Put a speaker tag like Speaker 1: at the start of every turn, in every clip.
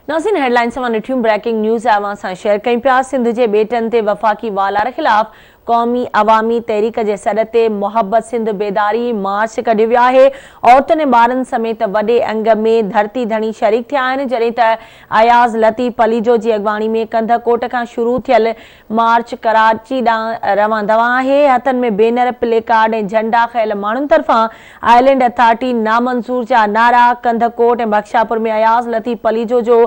Speaker 1: ناظرين هيڊلائنس اوهان ڏٺيون بريڪنگ نيوز اوهان سان شيئر ڪيون پيا سنڌ جي ٻيٽن تي وفاقي والار خلاف قومي عوامي تحريڪ جي سڏ تي محبت سنڌ بيداري مارچ ڪڍيو ويو آهي عورتن ۽ ٻارن سميت وڏي انگ ۾ ڌرتي ڌڻي شريڪ ٿيا آهن جڏهن ته اياز لطيف پليجو جي اڳواڻي ۾ ڪنڌڪوٽ کان شروع ٿيل مارچ ڪراچي ڏانهن روان دوان آهي، هٿن ۾ بينر، پلي ڪارڊ ۽ جهنڊا کنيل ماڻهن طرفان آئلينڊ اٿارٽي نامنظور جا نعرا، ڪنڌڪوٽ ۽ بخشاپور ۾ اياز لطيف پليجو جو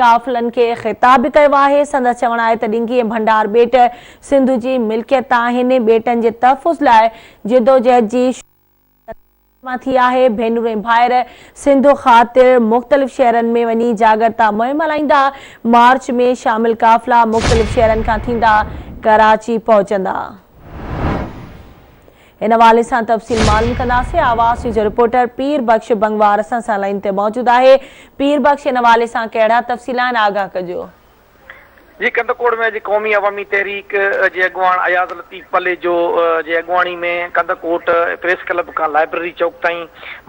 Speaker 1: قافلن کي خطاب به ڪيو آهي، سندس چوڻ آهي ته ڏنگي ۽ ڀنڊار ٻيٽ سنڌ جي ملڪيت آهن، ٻيٽن جي تحفظ لاء جدوجهد جي. مان ٿي آهي، ڀينرون ۽ ڀائر سنڌ خاطر مختلف شهرن ۾ وڃي جاڳرتا مهم هلائيندا، مارچ ۾ شامل قافلا مختلف شهرن کان ٿيندا ڪراچي پهچندا. ان حوالي سان تفصيل معلوم ڪنداسين، آواز نيوز جو رپورٽر پير بخش بنگوار اسان سان لائين تي موجود آهي، پير بخش ان حوالي سان ڪهڙا تفصيل آهن آگاهه ڪجو.
Speaker 2: جي ڪنڌڪوٽ ۾ اڄ قومي عوامي تحريڪ جي اڳواڻ اياز لطيف پليجو جي اڳواڻي ۾ ڪنڌڪوٽ پريس ڪلب کان لائبريري چوڪ تائين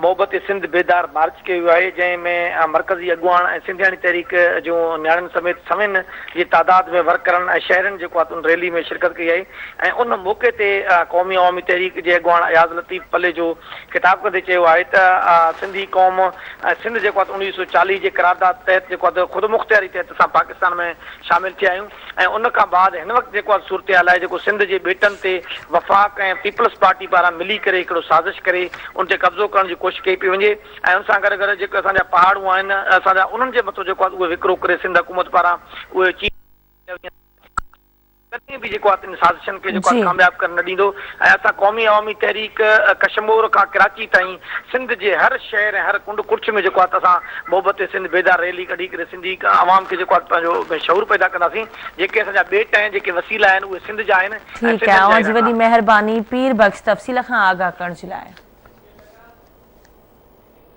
Speaker 2: محبت سنڌ بيدار مارچ ڪيو ويو آهي جنهن ۾ مرڪزي اڳواڻ ۽ سنڌياڻي تحريڪ جون نياڻين سميت سوين جي تعداد ۾ ورڪرن ۽ شهرين جيڪو آهي ان ريلي ۾ شرڪت ڪئي آهي ۽ ان موقعي تي قومي عوامي تحريڪ جي اڳواڻ اياز لطيف پليجو خطاب ڪندي چيو آهي ته سنڌي قوم ۽ سنڌ جيڪو آهي ته 1940 جي قرارداد تحت جيڪو آهي ته خودمختياري تحت اسان پاڪستان ۾ شامل ٿيا آهيون ۽ ان کان بعد هن وقت جيڪو آهي صورتحال آهي جيڪو سنڌ جي ٻيٽن تي وفاق ۽ پيپلز پارٽي پاران ملي ڪري هڪڙو سازش ڪري ان تي قبضو ڪرڻ جي ڪوشش ڪئي پئي وڃي ۽ ان سان گڏ گڏ جيڪي اسان جا پهاڙون آهن اسان جا انهن جي مٿو جيڪو آهي اهي وڪرو ڪري سنڌ حڪومت پاران اهي چين ڪڏهن به جيڪو آهي ان سازشن کي جيڪو آهي ڪامياب ڪرڻ نه ڏيندو ۽ اسان قومي عوامي تحريڪ ڪشمور کان ڪراچي تائين سنڌ جي هر شهر ۽ هر ڪنڊ ڪڙڇ ۾ جيڪو آهي ته اسان محبت سنڌ بيدار ريلي ڪڍي ڪري سنڌي عوام کي جيڪو آهي پنهنجو شعور پيدا ڪنداسين جيڪي اسان جا ٻيٽ آهن جيڪي وسيلا آهن اهي سنڌ جا آهن ۽
Speaker 1: ٺيڪ آهي
Speaker 2: سنڌين جا
Speaker 1: اوهان
Speaker 2: ئي
Speaker 1: جي وڏي
Speaker 2: رهندا.
Speaker 1: مهرباني پير بخش تفصيل کان آگاهه ڪرڻ جي لاء.